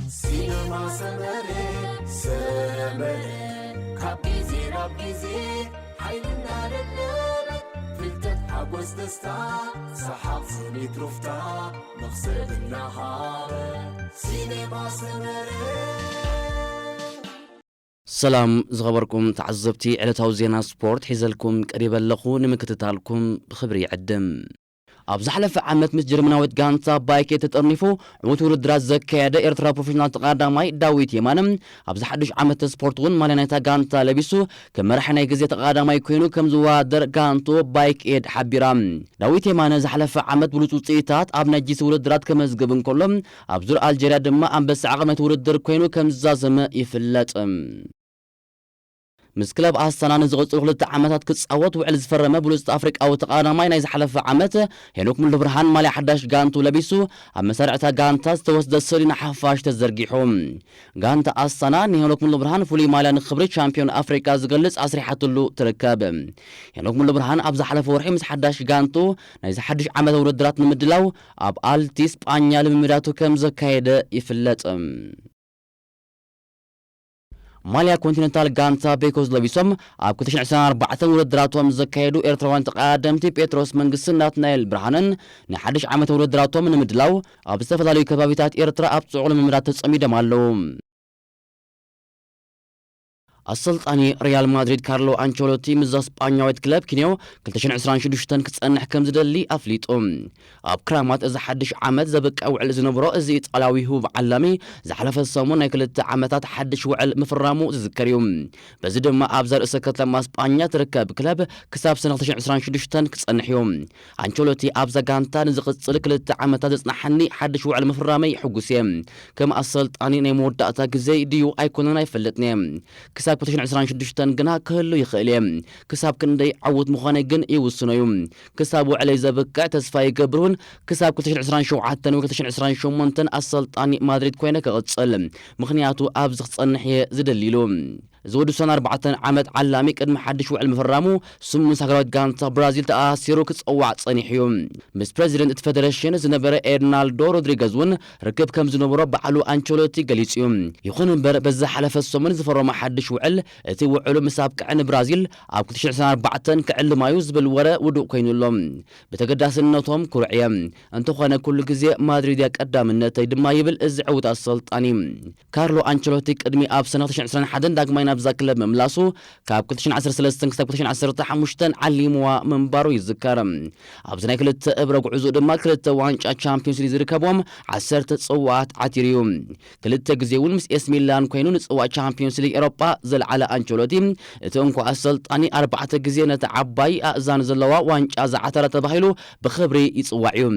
ሲነማ ሰመረ፣ ሰመረ፣ ካብ ግዜ ናብ ግዜ ሓይልና ደለበ፣ ፍልጠት፣ ሓጎስ፣ ደስታ፣ ሰሓቕ፣ ስኒት፣ ሩፍታ፣ መኽሰብ እናሃበ፣ ሲነማ ሰመረ። ሰላም ዝኸበርኩም ተዓዘብቲ፣ ዕለታዊ ዜና ስፖርት ሒዘልኩም ቀሪበ ኣለኹ፣ ንምክትታልኩም ብኽብሪ ይዕድም። ኣብ ዝሓለፈ ዓመት ምስ ጀርመናዊት ጋንታ ባይክ ኤድ ተጠርኒፉ ዕዉት ውድድራት ዘካየደ ኤርትራ ፕሮፌሽናል ተቐዳማይ ዳዊት የማነ፣ ኣብዚ ሓድሽ ዓመተ ስፖርት እውን ማልያ ናይታ ጋንታ ለቢሱ፣ ከም መራሒ ናይ ግዜ ተቐዳማይ ኮይኑ ከም ዝወዳደር ጋንቱ ባይክ ኤድ ሓቢራ። ዳዊት የማነ ዝሓለፈ ዓመት ብሉጽ ውጽኢታት ኣብ ናይ ጂሲ ውድድራት ከመዝግብ እንከሎ፣ ኣብ ዙር ኣልጀርያ ድማ ኣንበሳ ዓቕሚ ናይቲ ውድድር ኮይኑ ከም ዝዛዘመ ይፍለጥ። ምስ ክለብ ኣስታና ንዝቕጽሉ ክልተ ዓመታት ክጻወት ውዕል ዝፈረመ ብሉጽ ኣፍሪቃዊ ተቓዳማይ ናይ ዝሓለፈ ዓመት ሄኖክ ሙሉብርሃን ማልያ ሓዳሽ ጋንቱ ለቢሱ ኣብ መሳርዕታ ጋንታ ዝተወስደ ስእሊ ንሓፋሽ ተዘርጊሑ። ጋንታ ኣስታና ንሄኖክ ሙሉብርሃን ፍሉይ ማልያ ንኽብሪ ቻምፒዮን ኣፍሪቃ ዝገልጽ ኣስሪሓትሉ ትርከብ። ሄኖክ ሙሉብርሃን ኣብ ዝሓለፈ ወርሒ ምስ ሓዳሽ ጋንቱ ናይዚ ሓድሽ ዓመታዊ ውድድራት ንምድላው ኣብ ኣልቲ ስጳኛ ልምምዳቱ ከም ዘካየደ ይፍለጥ። ማልያ ኮንቲነንታል ጋንታ ቤኮስ ለቢሶም ኣብ ክልተ ሽሕን ዕስራን ኣርባዕተን ውድድራቶም ዘካየዱ ኤርትራውያን ተቐዳደምቲ ጴጥሮስ መንግስትን ናትናኤል ብርሃንን ንሓድሽ ዓመት ውድድራቶም ንምድላው ኣብ ዝተፈላለዩ ከባቢታት ኤርትራ ኣብ ጽዑቕ ልምምዳት ተጸሚዶም ኣለዉ። ኣሰልጣኒ ሪያል ማድሪድ ካርሎ ኣንቸሎቲ ምስዛ ስጳኛዊት ክለብ ኪንዮ ክልተ ሽሕን ዕስራን ሽዱሽተን ክጸንሕ ከም ዝደሊ ኣፍሊጡ። ኣብ ክራማት እዚ ሓድሽ ዓመት ዘብቅዕ ውዕል ዝነበሮ እዚ ኢጣልያዊ ህቡብ ዓላሚ ዝሓለፈ ሰሙን ናይ ክልተ ዓመታት ሓድሽ ውዕል ምፍራሙ ዝዝከር እዩ። በዚ ድማ ኣብዛ ርእሰ ከተማ ስጳኛ ትርከብ ክለብ ክሳብ ሰነ ክልተ ሽሕን ዕስራን ሽዱሽተን ክጸንሕ እዩ። ኣንቸሎቲ ኣብዛ ጋንታ ንዝቕጽል ክልተ ዓመታት ዘጽናሓኒ ሓድሽ ውዕል ምፍራመይ ሕጉስ እየ። ከም ኣሰልጣኒ ናይ መወዳእታ ግዜ ድዩ ኣይኮነን ኣይፈልጥን እየ። ክሳብ ክልተ ሽሕን ዕስራን ሽዱሽተን ግና ክህሉ ይኽእል እየ። ክሳብ ክንደይ ዕዉት ምዃነይ ግን ይውስኖ እዩ። ክሳብ ውዕለይ ዘብቅዕ ተስፋ ይገብር እውን ክሳብ ክልተ ሽሕን ዕስራን ሸውዓተን ወይ ክልተ ሽሕን ዕስራን ሸሞንተን ኣሰልጣኒ ማድሪድ ኮይነ ክቕጽል፣ ምኽንያቱ ኣብዚ ክጸንሕ እየ ዝደሊ ኢሉ። እዚ ወዲ ዕስራን ኣርባዕተን ዓመት ዓላሚ ቅድሚ ሓድሽ ውዕል ምፍራሙ ስሙ ምስ ሃገራዊት ጋንታ ብራዚል ተኣሳሲሩ ክጸዋዕ ጸኒሑ እዩ። ምስ ፕረዚደንት እቲ ፌደሬሽን ዝነበረ ኤርናልዶ ሮድሪገዝ እውን ርክብ ከም ዝነበሮ ባዕሉ ኣንቸሎቲ ገሊጹ እዩ። ይኹን እምበር በዚ ዝሓለፈ ሰሙን ዝፈረሞ ሓድሽ ውዕል እቲ ውዕሉ ምስ ኣብቅዐ ንብራዚል ኣብ ክልተ ሽሕን ዕስራን ኣርባዕተን ክዕልማዩ ዝብል ወረ ውዱቕ ኮይኑ ኣሎ። ብተገዳስነቶም ኩሩዕ እየ። እንተኾነ ኩሉ ግዜ ማድሪድ እያ ቀዳምነተይ ድማ ይብል እዚ ዕዉት ኣሰልጣኒ። ካርሎ ኣንቸሎቲ ቅድሚ ኣብ ሰነ ክልተ ሽሕን ዕስራን ሓደን ዳግማይ ናብዛ ክለብ ምምላሱ ካብ ክልተ ሽሕን ዓሰርተ ሰለስተን ክሳብ ክልተ ሽሕን ዓሰርተ ሓሙሽተን ዓሊምዋ ምንባሩ ይዝከር። ኣብዚ ናይ ክልተ እብረ ጉዕዞ ድማ ክልተ ዋንጫ ቻምፒዮንስ ሊግ ዝርከቦም ዓሰርተ ጽዋኣት ዓቲሩ እዩ። ክልተ ግዜ እውን ምስ ኤስ ሚላን ኮይኑ ንጽዋእ ቻምፒዮንስ ሊግ ኤሮጳ ዘልዓለ ኣንቸሎቲ፣ እቲ እንኳ ኣሰልጣኒ ኣርባዕተ ግዜ ነቲ ዓባይ ኣእዛን ዘለዋ ዋንጫ ዝዓተረ ተባሂሉ ብኽብሪ ይጽዋዕ እዩ።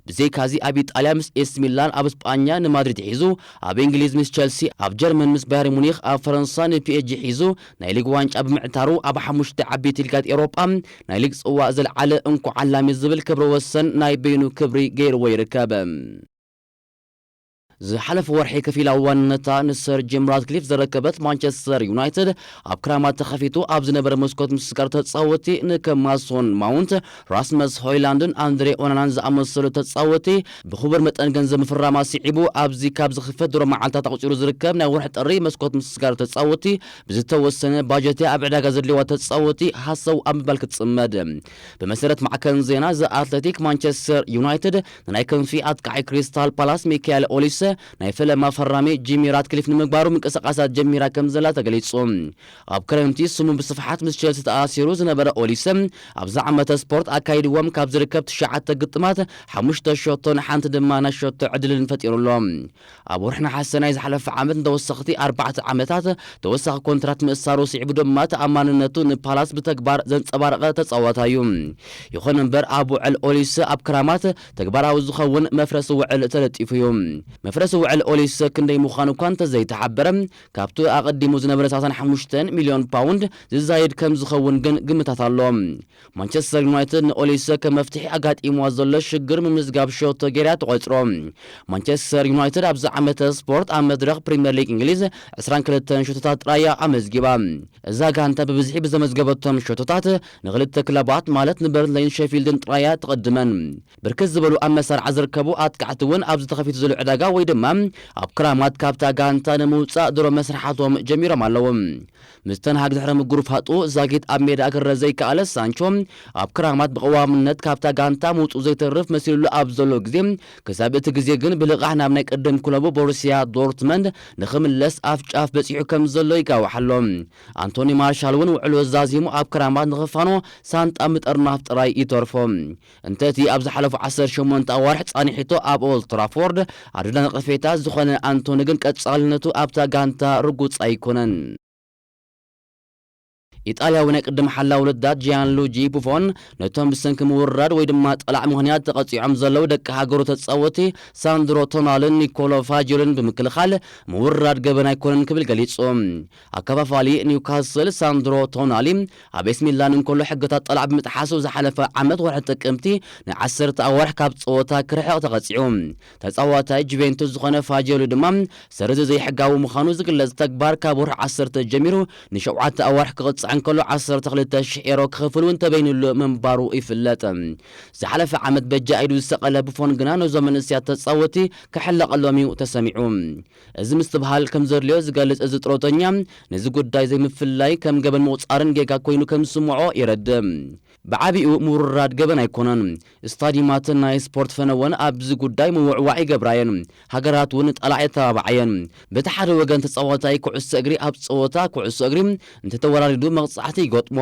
ብዘይካዚ ኣብ ኢጣልያ ምስ ኤስ ሚላን፣ ኣብ ስጳኛ ንማድሪድ ሒዙ፣ ኣብ እንግሊዝ ምስ ቸልሲ፣ ኣብ ጀርመን ምስ ባየር ሙኒኽ፣ ኣብ ፈረንሳ ንፒኤስጂ ሒዙ ናይ ሊግ ዋንጫ ብምዕታሩ ኣብ ሓሙሽተ ዓበይቲ ሊጋት ኤሮጳ ናይ ሊግ ጽዋእ ዘልዓለ እንኮ ዓላሚ ዝብል ክብረ ወሰን ናይ በይኑ ክብሪ ገይርዎ ይርከብ። ዝሓለፈ ወርሒ ከፊላ ዋንነታ ንሰር ጂም ራትክሊፍ ዘረከበት ማንቸስተር ዩናይትድ ኣብ ክራማት ተኸፊቱ ኣብ ዝነበረ መስኮት ምስጋር ተጻወቲ ንከም ማሶን ማውንት፣ ራስመስ ሆይላንድን ኣንድሬ ኦናናን ዝኣመሰሉ ተጻወቲ ብኽቡር መጠን ገንዘብ ምፍራማ ስዒቡ ኣብዚ ካብ ዝኽፈት ድሮ መዓልታት ኣቑጺሩ ዝርከብ ናይ ወርሒ ጥሪ መስኮት ምስጋር ተጻወቲ ብዝተወሰነ ባጀት ኣብ ዕዳጋ ዘድልዋ ተጻወቲ ሃሰው ኣብ ምባል ክትጽመድ። ብመሰረት ማዕከን ዜና ዘ ኣትሌቲክ ማንቸስተር ዩናይትድ ንናይ ክንፊ ኣጥቃዒ ክሪስታል ፓላስ ሚካኤል ኦሊሰ ናይ ፈለማ ፈራሚ ጂሚ ራትክሊፍ ንምግባሩ ምንቅስቃሳት ጀሚራ ከም ዘላ ተገሊጹ። ኣብ ክረምቲ ስሙ ብስፍሓት ምስ ቸልሲ ተኣሲሩ ዝነበረ ኦሊሰ ኣብዚ ዓመተ ስፖርት ኣካይድዎም ካብ ዝርከብ ትሽዓተ ግጥማት ሓሙሽተ ሸቶን ሓንቲ ድማ ናይ ሸቶ ዕድልን ፈጢሩ ኣሎ። ኣብ ወርሒ ነሓሰ ናይ ዝሓለፈ ዓመት ንተወሰኽቲ ኣርባዕተ ዓመታት ተወሳኺ ኮንትራት ምእሳሩ ስዒቡ ድማ ተኣማንነቱ ንፓላስ ብተግባር ዘንጸባረቐ ተጻዋታይ እዩ። ይኹን እምበር ኣብ ውዕል ኦሊሰ ኣብ ክራማት ተግባራዊ ዝኸውን መፍረሲ ውዕል ተለጢፉ እዩ። መፍረሲ ውዕል ኦሊሰ ክንደይ ምዃኑ እኳ እንተዘይተሓበረ ካብቲ ኣቐዲሙ ዝነበረ ሰላሳን ሓሙሽተን ሚልዮን ፓውንድ ዝዛይድ ከም ዝኸውን ግን ግምታት ኣሎ። ማንቸስተር ዩናይትድ ንኦሊሰ ከም መፍትሒ ኣጋጢምዋ ዘሎ ሽግር ምምዝጋብ ሸቶ ጌርያ ተቖጽሮ። ማንቸስተር ዩናይትድ ኣብዚ ዓመተ ስፖርት ኣብ መድረኽ ፕሪምየር ሊግ እንግሊዝ ዕስራን ክልተን ሸቶታት ጥራይ እያ ኣመዝጊባ። እዛ ጋንታ ብብዝሒ ብዘመዝገበቶም ሸቶታት ንኽልተ ክለባት ማለት ንበርንሌይን ሼፊልድን ጥራይ እያ ትቕድመን። ብርክት ዝበሉ ኣብ መሳርዓ ዝርከቡ ኣጥቃዕቲ እውን ኣብዚ ተኸፊቱ ዘሎ ዕዳጋ ወይ ድማ ኣብ ክራማት ካብታ ጋንታ ንምውጻእ ድሮ መስርሓቶም ጀሚሮም ኣለዉ። ምስ ተንሃግ ድሕሪ ምግሩፋጡ ዛጊት ኣብ ሜዳ ክረአ ዘይከኣለ ሳንቾ፣ ኣብ ክራማት ብቐዋምነት ካብታ ጋንታ ምውጽኡ ዘይተርፍ መሲሉሉ ኣብ ዘሎ ግዜ፣ ክሳብ እቲ ግዜ ግን ብልቓሕ ናብ ናይ ቅድም ክለቡ ቦሩስያ ዶርትመንድ ንኽምለስ ኣፍ ጫፍ በጺሑ ከም ዘሎ ይጋዋሕ ኣሎ። ኣንቶኒ ማርሻል እውን ውዕሉ ዛዚሙ ኣብ ክራማት ንኽፋኖ ሳንጣ ምጥርናፍ ጥራይ ይተርፎ። እንተ እቲ ኣብ ዝሓለፉ ዓሰርተ ሸሞንተ ኣዋርሕ ጻኒሒቶ ኣብ ኦልድ ትራፎርድ ኣዱዳ ነቐፌታ ዝኾነ ኣንቶኒ ግን ቀጻልነቱ ኣብታ ጋንታ ርጉጽ ኣይኮነን። ኢጣልያዊ ናይ ቅድም ሓላ ውድድራት ጂያንሉጂ ቡፎን ነቶም ብሰንኪ ምውራድ ወይ ድማ ጠላዕ ምኽንያት ተቐጺዖም ዘለዉ ደቂ ሃገሩ ተጻወቲ ሳንድሮ ቶናልን ኒኮሎ ፋጂዮልን ብምክልኻል ምውራድ ገበን ኣይኮነን ክብል ገሊጹ። ኣከፋፋሊ ኒውካስል ሳንድሮ ቶናሊ ኣብ ኤስ ሚላን እንከሎ ሕግታት ጠላዕ ብምጥሓሱ ዝሓለፈ ዓመት ወርሒ ጥቅምቲ ንዓሰርተ ኣዋርሕ ካብ ጸወታ ክርሕቕ ተቐጺዑ። ተጻዋታይ ጁቬንቱስ ዝኾነ ፋጂዮሊ ድማ ሰረዚ ዘይሕጋዊ ምዃኑ ዝግለጽ ተግባር ካብ ወርሒ ዓሰርተ ጀሚሩ ንሸውዓተ ኣዋርሕ ክቕጻዕ እንከሎ ዓሰርተ ክልተ ሽሕ ኤሮ ክኸፍል እውን ተበይኑሉ ምንባሩ ይፍለጥ። ዝሓለፈ ዓመት በጃ ኢዱ ዝሰቐለ ቡፎን ግና ነዞም መንእሰያት ተጻወቲ ክሕለቐሎም እዩ ተሰሚዑ። እዚ ምስትብሃል ከም ዘድልዮ ዝገልጽ እዚ ጥሮተኛ፣ ነዚ ጉዳይ ዘይምፍላይ ከም ገበን ምቑጻርን ጌጋ ኮይኑ ከም ዝስምዖ የረድእ። ብዓቢኡ ምውርራድ ገበን ኣይኮነን። ስታዲማትን ናይ ስፖርት ፈነወን ኣብዚ ጉዳይ ምውዕዋዕ ይገብራ እየን። ሃገራት እውን ጠላዕ የተባብዓ እየን። በቲ ሓደ ወገን ተጻዋታይ ኩዕሶ እግሪ ኣብ ጸወታ ኩዕሶ እግሪ እንተተወራሪዱ መቕጻዕቲ ይገጥሞ።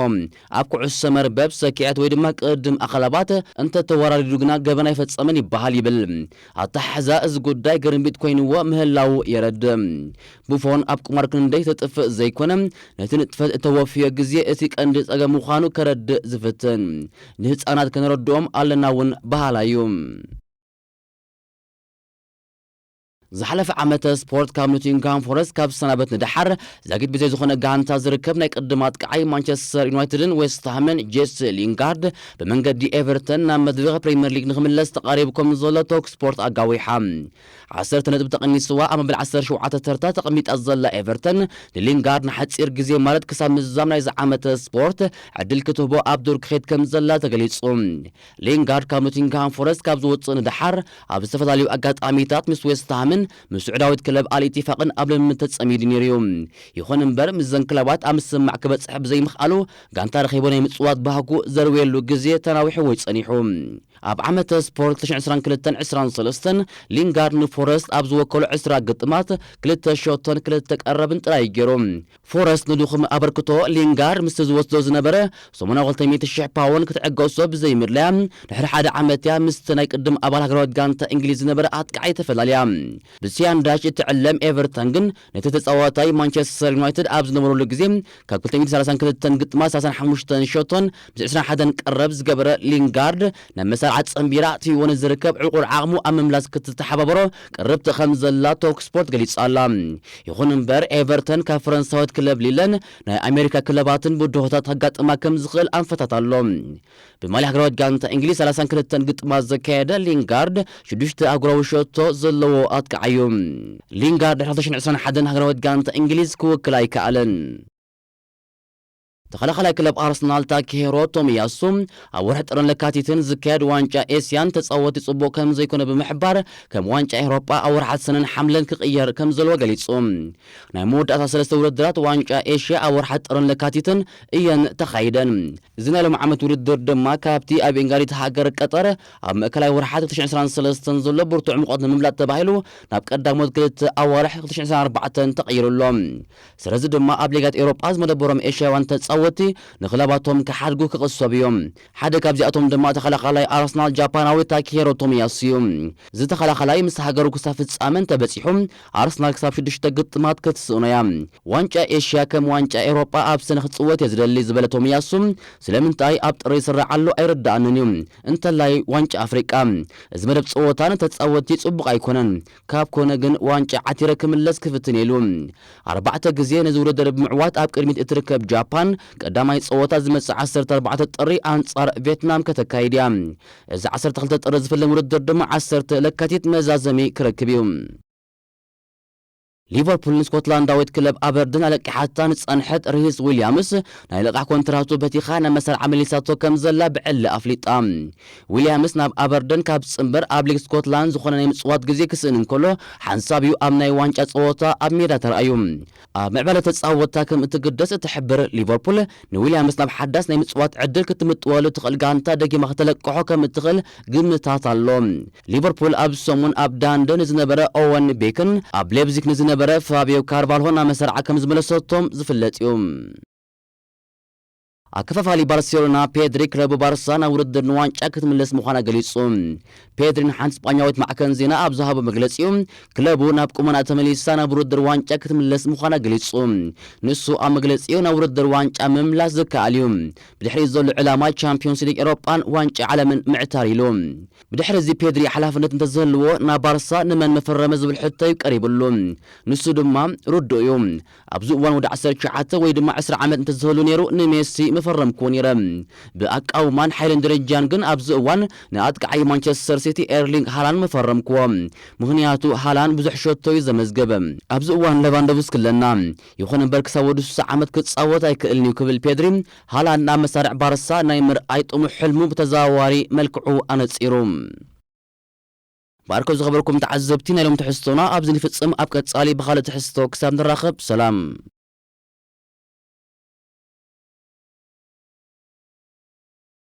ኣብ ኩዕሶ መርበብ ሰኪዐት ወይ ድማ ቅድም ኣኸላባት እንተተወራሪዱ ግና ገበን ኣይፈጸመን ይበሃል ይብል። ኣተሓሕዛ እዚ ጉዳይ ግርምቢጥ ኮይንዎ ምህላዉ የረድእ። ቡፎን ኣብ ቁማር ክንደይ ተጥፍእ ዘይኮነ፣ ነቲ ንጥፈት እተወፍዮ ግዜ እቲ ቀንዲ ጸገም ምዃኑ ከረድእ ዝፍትን። ንህጻናት ከነረድኦም ኣለና እውን በሃላይ እዩ። ዝሓለፈ ዓመተ ስፖርት ካብ ኖቲንግሃም ፎረስት ካብ ዝሰናበት ንደሓር፣ ዛጊት ብዘይ ዝኾነ ጋንታ ዝርከብ ናይ ቅድም ኣጥቃዓይ ማንቸስተር ዩናይትድን ዌስትሃምን ጄሲ ሊንጋርድ ብመንገዲ ኤቨርተን ናብ መድረኽ ፕሪምየር ሊግ ንኽምለስ ተቓሪቡ ከም ዘሎ ቶክ ስፖርት ኣጋዊሓ። ዓሰርተ ነጥቢ ተቐኒስዋ ኣብ መበል ዓሰርተ ሸውዓተ ተርታ ተቐሚጣ ዘላ ኤቨርተን ንሊንጋርድ ንሓጺር ግዜ ማለት ክሳብ ምዝዛም ናይዚ ዓመተ ስፖርት ዕድል ክትህቦ ኣብ ዱር ክኸይድ ከም ዘላ ተገሊጹ። ሊንጋርድ ካብ ኖቲንግሃም ፎረስት ካብ ዝወጽእ ንደሓር ኣብ ዝተፈላለዩ ኣጋጣሚታት ምስ ዌስትሃምን ምስ ስዑዳዊት ክለብ ኣል ኢቲፋቅን ኣብ ልምምድ ተጸሚዱ ነይሩ እዩ። ይኹን እምበር ምስዘን ክለባት ኣብ ምስምማዕ ክበጽሕ ብዘይምኽኣሉ ጋንታ ረኺቡ ናይ ምጽዋት ባህጉ ዘርውየሉ ግዜ ተናዊሑ ወይ ጸኒሑ። ኣብ ዓመተ ስፖርት ክልተ ሽሕን ዕስራን ክልተን ዕስራን ሰለስተን ሊንጋርድ ንፎረስት ኣብ ዝወከሉ ዕስራ ግጥማት ክልተ ሸቶን ክልተ ቀረብን ጥራይ ገይሩ። ፎረስት ንድኹም ኣበርክቶ ሊንጋርድ ምስቲ ዝወስዶ ዝነበረ ሰሙናዊ ክልተ ሚእቲ ሽሕ ፓውንድ ክትዕገሶ ብዘይምድላያ፣ ድሕሪ ሓደ ዓመት እያ ምስቲ ናይ ቅድም ኣባል ሃገራዊት ጋንታ እንግሊዝ ዝነበረ ኣጥቃዓይ ተፈላልያ። ብስያንዳሽ እትዕለም ኤቨርተን ግን ነቲ ተጻዋታይ ማንቸስተር ዩናይትድ ኣብ ዝነበረሉ ግዜ ካብ ክልተ ሚእቲ ሰላሳን ክልተን ግጥማት ሰላሳን ሓሙሽተን ሸቶን ምስ ዕስራን ሓደን ቀረብ ዝገበረ ሊንጋርድ ናብ መሳርዓ ጸንቢራ ኣእትይዎ ንዝርከብ ዕቑር ዓቕሙ ኣብ ምምላስ ክትተሓባበሮ ቅርብቲ ከም ዘላ ቶክ ስፖርት ገሊጻ ኣላ። ይኹን እምበር ኤቨርተን ካብ ፈረንሳዊት ክለብ ሊለን ናይ ኣሜሪካ ክለባትን ብድሆታት ከጋጥማ ከም ዝኽእል ኣንፈታት ኣሎ። ብማልያ ሃገራዊት ጋንታ እንግሊዝ ሰላሳን ክልተን ግጥማት ዘካየደ ሊንጋርድ ሽዱሽተ ኣህጉራዊ ሸቶ ዘለዎ ኣጥቃዓዩ። ሊንጋርድ ድሕሪ ክልተ ሽሕን ዕስራን ሓደን ሃገራዊት ጋንታ እንግሊዝ ክውክል ኣይከኣለን። ተኸላኻላይ ክለብ ኣርሰናል ታኪሄሮ ቶሚያሱ ኣብ ወርሒ ጥርን ለካቲትን ዝካየድ ዋንጫ ኤስያን ተጻወቲ ጽቡቕ ከም ዘይኮነ ብምሕባር ከም ዋንጫ ኤውሮጳ ኣብ ወርሓት ሰነን ሓምለን ክቕየር ከም ዘለዎ ገሊጹ። ናይ መወዳእታ ሰለስተ ውድድራት ዋንጫ ኤሽያ ኣብ ወርሓት ጥርን ለካቲትን እየን ተኻይደን። እዚ ናይ ሎሚ ዓመት ውድድር ድማ ካብቲ ኣብ ኤንጋሊት ሃገር ቀጠር ኣብ ማእከላይ ወርሓት ክልተ ሽሕን ዕስራን ሰለስተን ዘሎ ብርቱዕ ሙቐት ንምምላጥ ተባሂሉ ናብ ቀዳሞት ክልተ ኣዋርሕ ክልተ ሽሕን ዕስራን ኣርባዕተን ተቐይሩ ኣሎ። ስለዚ ድማ ኣብ ሊጋት ኤውሮጳ ዝመደበሮም ኤሽያውያን ተጻወትቲ ንክለባቶም ክሓድጉ ክቕሰቡ እዮም። ሓደ ካብዚኣቶም ድማ ተኸላኻላይ ኣርሰናል ጃፓናዊ ታኪሄሮ ቶሚያሱ እዩ። እዚ ተኸላኻላይ ምስ ሃገሩ ክሳብ ፍጻመ እንተበጺሑ ኣርሰናል ክሳብ ሽዱሽተ ግጥማት ክትስእኖ እያ። ዋንጫ ኤሽያ ከም ዋንጫ ኤውሮጳ ኣብ ሰነ ክጽወት እየ ዝደሊ ዝበለ ቶሚያሱ ስለምንታይ ኣብ ጥሪ ይስራዕ ኣሎ ኣይርድኣንን እዩ። እንተላይ ዋንጫ ኣፍሪቃ። እዚ መደብ ጸወታ ንተጻወትቲ ጽቡቕ ኣይኮነን። ካብ ኮነ ግን ዋንጫ ዓቲረ ክምለስ ክፍትን ኢሉ። ኣርባዕተ ግዜ ነዚ ውድድር ብምዕዋት ኣብ ቅድሚት እትርከብ ጃፓን ቀዳማይ ጸወታ ዝመጽእ ዓሰርተ ኣርባዕተ ጥሪ ኣንጻር ቬትናም ከተካይድ እያ። እዚ ዓሰርተ ክልተ ጥሪ ዝፍለም ውድድር ድማ ዓሰርተ ለካቲት መዛዘሚ ክረክብ እዩ። ሊቨርፑል ንስኮትላንዳዊት ክለብ ኣበርደን ኣለቂሓታ ንጸንሐት ሪስ ዊልያምስ ናይ ልቓሕ ኮንትራቱ በቲኻ ናብ መሰርዓ መሊሳቶ ከም ዘላ ብዕሊ ኣፍሊጣ። ዊልያምስ ናብ ኣበርደን ካብ ዝጽንበር ኣብ ሊግ ስኮትላንድ ዝኾነ ናይ ምጽዋት ግዜ ክስእን እንከሎ ሓንሳብ እዩ ኣብ ናይ ዋንጫ ጸወታ ኣብ ሜዳ ተራእዩ። ኣብ ምዕባለ ተጻወትታ ከም እትግደስ እትሕብር ሊቨርፑል ንዊልያምስ ናብ ሓዳስ ናይ ምጽዋት ዕድል ክትምጥወሉ ትኽእል ጋንታ ደጊማ ከተለቅሖ ከም እትኽእል ግምታት ኣሎ። ሊቨርፑል ኣብ ሰሙን ኣብ ዳንደ ንዝነበረ ኦወን ቤክን ኣብ ሌፕዚግ ንዝነበረ ፋቢዮ ካርቫልሆ ናብ መሰርዓ ከም ዝመለሰቶም ዝፍለጥ እዩ። ኣከፋፋሊ ባርሴሎና ፔድሪ ክለቡ ባርሳ ናብ ውድድር ንዋንጫ ክትምለስ ምዃና ገሊጹ። ፔድሪ ንሓንቲ ስጳኛዊት ማዕከን ዜና ኣብ ዝሃቦ መግለጺኡ ክለቡ ናብ ቁመና ተመሊሳ ናብ ውድድር ዋንጫ ክትምለስ ምዃና ገሊጹ። ንሱ ኣብ መግለጺኡ ናብ ውድድር ዋንጫ ምምላስ ዝከኣል እዩ። ብድሕሪ ዘሎ ዕላማ ቻምፒዮንስ ሊግ ኤሮጳን ዋንጫ ዓለምን ምዕታር ኢሉ። ብድሕሪ እዚ ፔድሪ ሓላፍነት እንተዝህልዎ ናብ ባርሳ ንመን መፈረመ ዝብል ሕቶ እዩ ቀሪብሉ። ንሱ ድማ ርዱእ እዩ። ኣብዚ እዋን ወዲ ዓሰርተ ትሽዓተ ወይ ድማ ዕስራ ዓመት እንተዝህሉ ነይሩ ንሜሲ መፈረምክዎ ነይረ። ብኣቃውማን ሓይልን ደረጃን ግን ኣብዚ እዋን ንኣጥቃዓይ ማንቸስተር ሲቲ ኤርሊንግ ሃላንድ መፈረምክዎ። ምኽንያቱ ሃላንድ ብዙሕ ሸቶ እዩ ዘመዝገበ። ኣብዚ እዋን ሌቫንዶቭስኪ ኣለና። ይኹን እምበር ክሳብ ወዲ ስሳ ዓመት ክጻወት ኣይክእልን እዩ ክብል ፔድሪ ሃላንድ ናብ መሳርዕ ባርሳ ናይ ምርኣይ ጥሙሕ ሕልሙ ብተዘዋዋሪ መልክዑ ኣነጺሩ። ባርኮ ዝኸበርኩም ተዓዘብቲ ናይ ሎም ትሕዝቶና ኣብዚ ንፍጽም። ኣብ ቀጻሊ ብኻልእ ትሕዝቶ ክሳብ ንራኸብ ሰላም።